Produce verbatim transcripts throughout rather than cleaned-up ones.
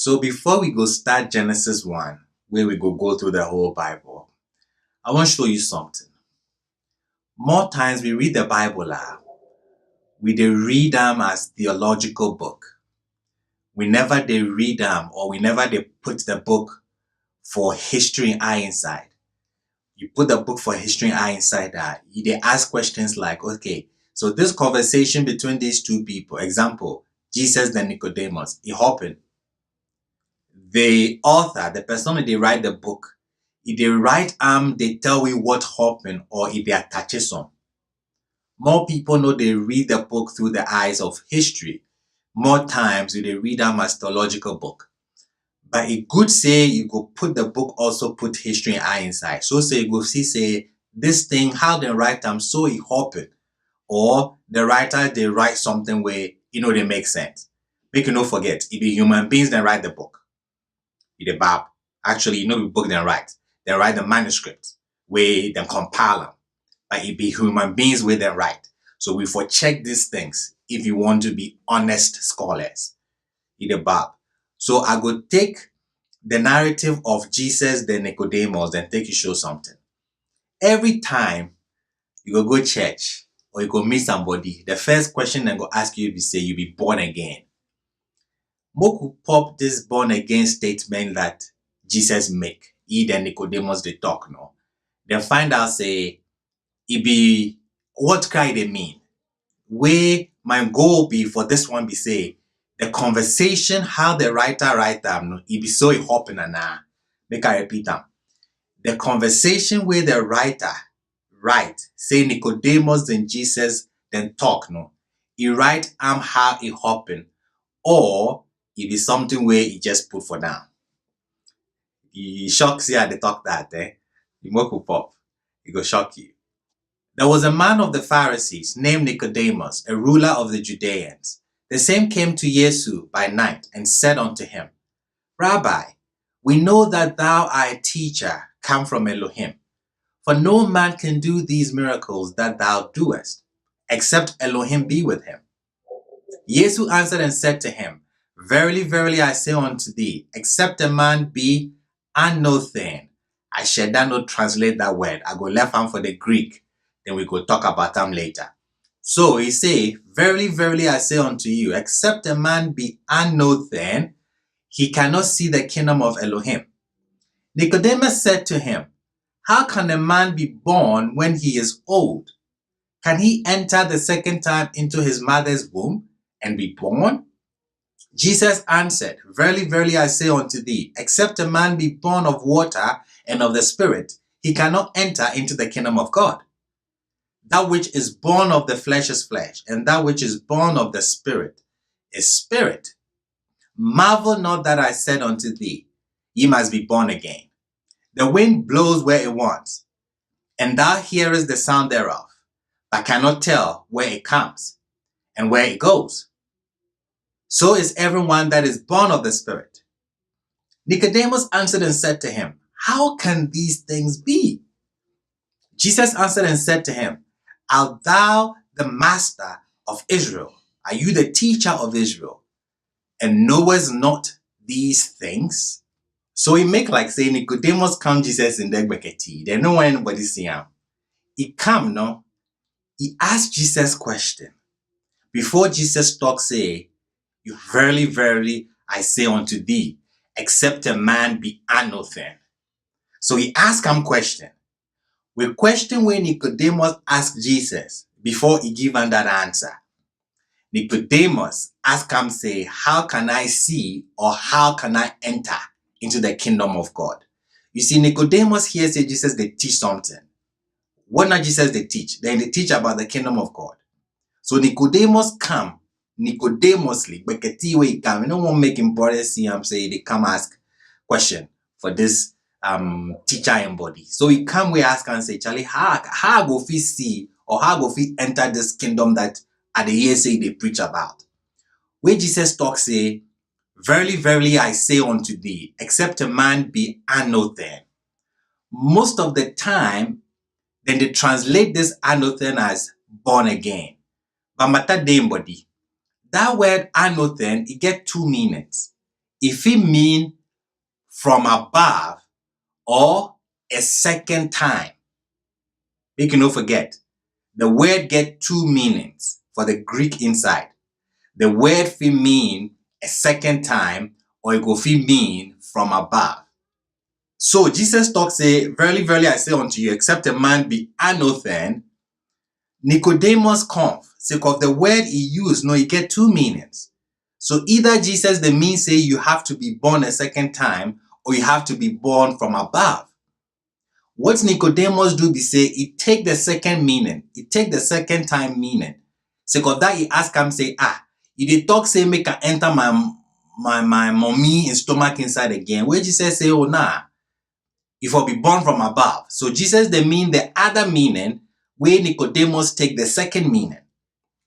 So before we go start Genesis one, where we go go through the whole Bible, I wan show you something. More times we read the Bible, ah, we dey read am as theological book. We never dey read am, or we never dey put the book for history eye inside. You put the book for history eye inside that, you dey ask questions like, okay, so this conversation between these two people, example, Jesus and Nicodemus, e happen. The author, the person wey dey write the book, e dey write am, dey tell we what happen, or e dey attach some. More people no dey read the book through the eyes of history. More times you dey read am as theological book. But e good say you go put the book, also put history eye inside. So say you go see say this thing, how dem write am, so e happen. Or the writer dey write something wey e no dey make sense. Make you no forget, e be human beings dem write the book. E dey bab. Actually, e no be book dem write. Dem write the manuscript wey dem compile am. But e be human beings wey dem write. So we for check these things if you want to be honest scholars. E dey bab. So I go take the narrative of Jesus, the Nicodemus, then take you show something. Every time you go go church or you go meet somebody, the first question dem go ask you be say you be born again. Make we pop this born again statement that Jesus make. E then Nicodemus dey talk, no. Dem find out say e be what kind dey mean. Wey my goal be for this one be say the conversation, how the writer write am, no, e be so e happen na. Make I repeat am. The conversation wey the writer write say Nicodemus and Jesus dem talk, no, e write am how e happen, or e be something wey e just put for down. E shock say I dey talk that, eh? You make we pop. E go shock you. There was a man of the Pharisees named Nicodemus, a ruler of the Judeans. The same came to Jesus by night and said unto him, Rabbi, we know that thou art a teacher come from Elohim, for no man can do these miracles that thou doest, except Elohim be with him. Jesus answered and said to him, Verily, verily, I say unto thee, except a man be anothen. I shall not translate that word. I go left am for the Greek. Then we go talk about am later. So he say, Verily, verily, I say unto you, except a man be anothen, he cannot see the kingdom of Elohim. Nicodemus said to him, How can a man be born when he is old? Can he enter the second time into his mother's womb and be born? Jesus answered, Verily, verily, I say unto thee, except a man be born of water and of the Spirit, he cannot enter into the kingdom of God. That which is born of the flesh is flesh, and that which is born of the Spirit is spirit. Marvel not that I said unto thee, Ye must be born again. The wind blows where it wants, and thou hearest the sound thereof, but cannot tell where it comes and where it goes. So is everyone that is born of the Spirit. Nicodemus answered and said to him, How can these things be? Jesus answered and said to him, Art thou the master of Israel? Are you the teacher of Israel? And knowest not these things? So he make like say Nicodemus come Jesus in the gbeketi. They no want anybody see him. He come, no? He asked Jesus question. Before Jesus talk say, You verily, verily, I say unto thee, except a man be anothen. So he ask him question. We question when Nicodemus ask Jesus before he give him that answer. Nicodemus ask him say, How can I see, or how can I enter into the kingdom of God? You see, Nicodemus here say Jesus dey teach something. What na Jesus dey teach? Then dey teach about the kingdom of God. So Nicodemus come, Nicodemusly, gbeketi wey he come. He no wan make him brother see him say he dey come ask question for this um teacher in body. So he come, we ask and say, Charlie, how, how I go fit see, or how I go fit enter this kingdom that I dey hear say they preach about? Where Jesus talk say, Verily, verily, I say unto thee, except a man be anothen. Most of the time, then they translate this anothen as born again. But matter dey in body. That word anothen, it get two meanings. If it mean from above or a second time. Make you no forget, the word get two meanings for the Greek inside. The word fit mean a second time, or it go fit mean from above. So Jesus talk say, "Verily, verily, I say unto you, except a man be anothen." Nicodemus come, sake of the word he use, no, he get two meanings. So either Jesus dey mean say you have to be born a second time, or you have to be born from above. What Nicodemus do be say, he take the second meaning, he take the second time meaning. Sake of that, he ask am say, "Ah, you dey talk say make I enter my my my mommy in stomach inside again?" Where Jesus say, "Oh nah, if I be born from above." So Jesus dey mean the other meaning, where Nicodemus take the second meaning.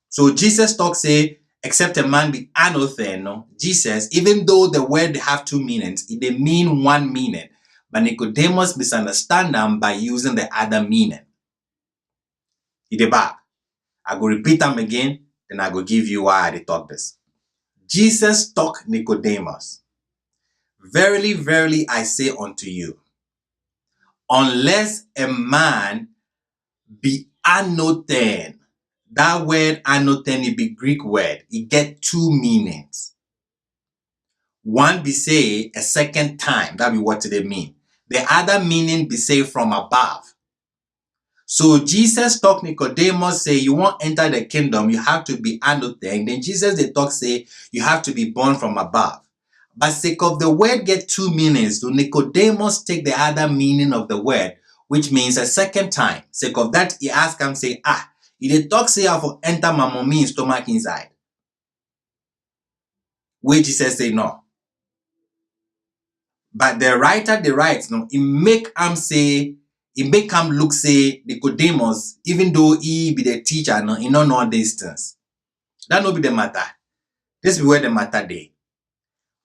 So Jesus talk say, "Except a man be anothen," no? Jesus, even though the word have two meanings, it dey mean one meaning. But Nicodemus misunderstand am by using the other meaning. He dey back. I go repeat am again, then I go give you why I dey talk this. Jesus talk Nicodemus, "Verily, verily, I say unto you, unless a man be anothen." That word anothen, it be Greek word. It get two meanings. One be say a second time. That be what they mean. The other meaning be say from above. So Jesus talk Nicodemus say, "You won't enter the kingdom, you have to be anothen." Then Jesus dey talk say, "You have to be born from above." But sake of the word get two meanings, so Nicodemus take the other meaning of the word, which means a second time. Sake of that, he ask am say, "Ah, you dey talk say I for enter my mommy in stomach inside?" Where Jesus say no. But the writer dey write, no, he make am say, he make am look say Nicodemus, even though he be the teacher, no, he no know these things. That no be the matter. This be where the matter dey.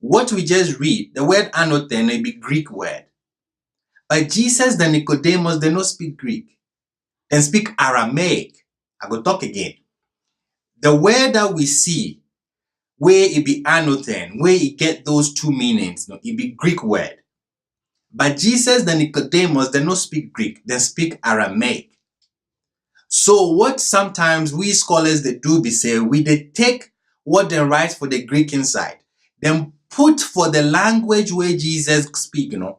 What we just read, the word anothen, it be Greek word. But Jesus and Nicodemus, they no speak Greek. They speak Aramaic. I go talk again. The word that we see, where it be anothen, where it get those two meanings, no, it be Greek word. But Jesus and Nicodemus, they no speak Greek. They speak Aramaic. So what sometimes we scholars they do be say, we dey take what they write for the Greek inside, then put for the language where Jesus speak, you know.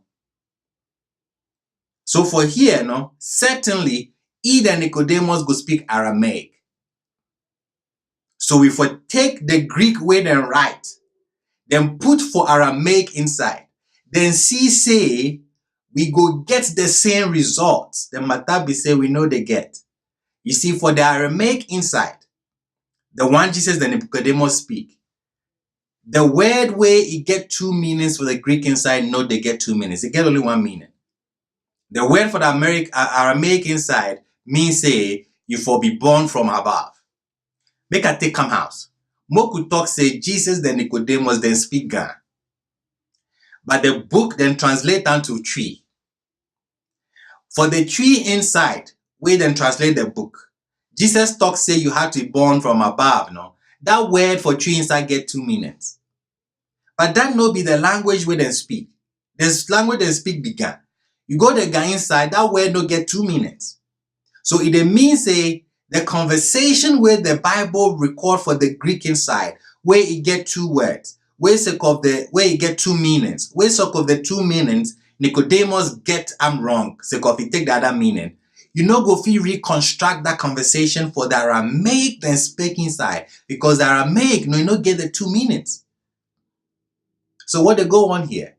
So for here, no, certainly, he and Nicodemus go speak Aramaic. So we for take the Greek way then write, then put for Aramaic inside, then see say we go get the same results. The matter be say we know they get. You see, for the Aramaic inside, the one Jesus and Nicodemus speak, the word where it get two meanings for the Greek inside, no, they get two meanings. It get only one meaning. The word for the American, uh, Aramaic inside means say you for be born from above. Make I take come house. Moku talk say Jesus then Nicodemus then speak Ga. But the book then translate down to Twi. For the Twi inside, where then translate the book, Jesus talk say you have to be born from above, no? That word for Twi inside get two meanings. But that no be the language where they speak. This language they speak be Ga. You go the Ga inside, that word no get two meanings. So it dey mean say the conversation where the Bible record for the Greek inside, where it get two words, where sake of the where it get two meanings, where sake of the two meanings, Nicodemus get am wrong, sake of he take the other meaning. You no go fit reconstruct that conversation for the Aramaic then speak inside, because the Aramaic no, you no get the two meanings. So what they go on here?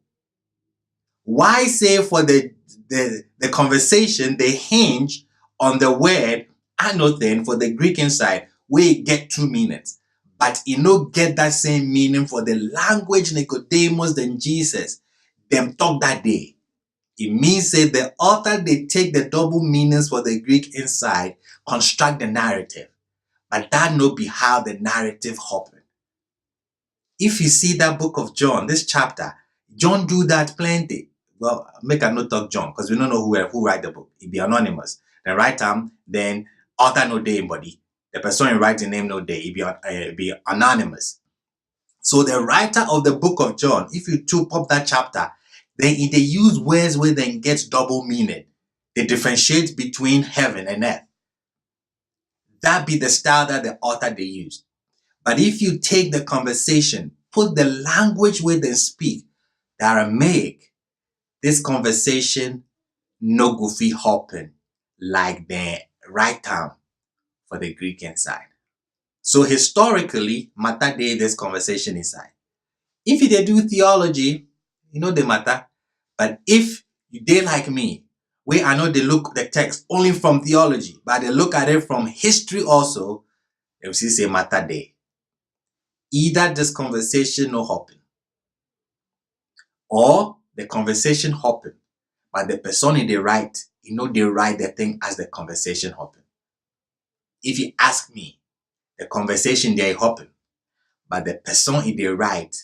Why say for the the, the conversation they hinge on the word anothen for the Greek inside, where it get two meanings, but it no get that same meaning for the language Nicodemus then Jesus them talk that day. It means say the author they take the double meanings for the Greek inside, construct the narrative, but that no be how the narrative happen. If you see that book of John, this chapter, John do that plenty. Well, make I no talk John, 'cause we don't know who who write the book. It be anonymous. Then write am, then author no dey in body. The person who write the name no dey. It be uh, it be anonymous. So the writer of the book of John, if you chop up that chapter, then e dey use words wey dem get double meaning. Dey differentiate between heaven and earth. That be the style that the author dey use. But if you take the conversation, put the language wey dem speak, the Aramaic, this conversation no go fit happen like dem write am for the Greek inside. So historically, matter dey this conversation inside. If you dey do theology, e no dey matter. But if you dey like me, wey I no dey look the text only from theology, but I dey look at it from history also, you see say matter dey. Either this conversation no happen, or the conversation happen, but the person e dey write, e no dey write the thing as the conversation happen. If you ask me, the conversation dey happen, but the person e dey write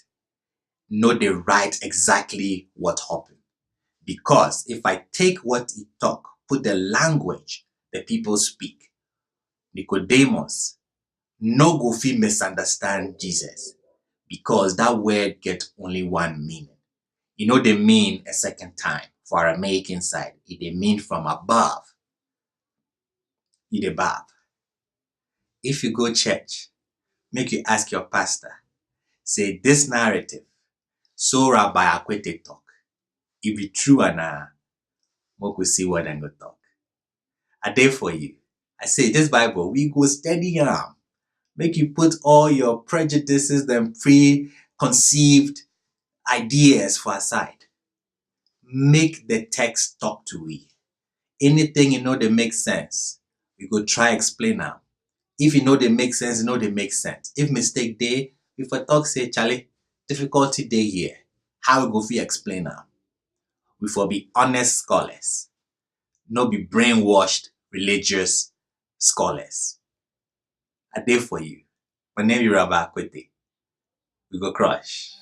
no dey write exactly what happen. Because if I take what e talk, put the language the people speak, Nicodemus no go fit misunderstand Jesus, because that word get only one meaning. E no dey mean a second time for Aramaic inside. E dey mean from above. E dey above. If you go church, make you ask your pastor, say this narrative, so Rabbi Akwete talk, e be true or na? Make we see what dem go talk. I dey for you. I say this Bible, we go study am. Make you put all your prejudices and preconceived ideas for aside. Make the text talk to we. Anything e no dey make sense, we go try explain am. If e no dey make sense, e no dey make sense. If mistake dey, we for talk say, Charlie, difficulty dey here. How we go fit explain am? We for be honest scholars, no be brainwashed religious scholars. I dey for you. My name is Rabbi Akwete. We go crush.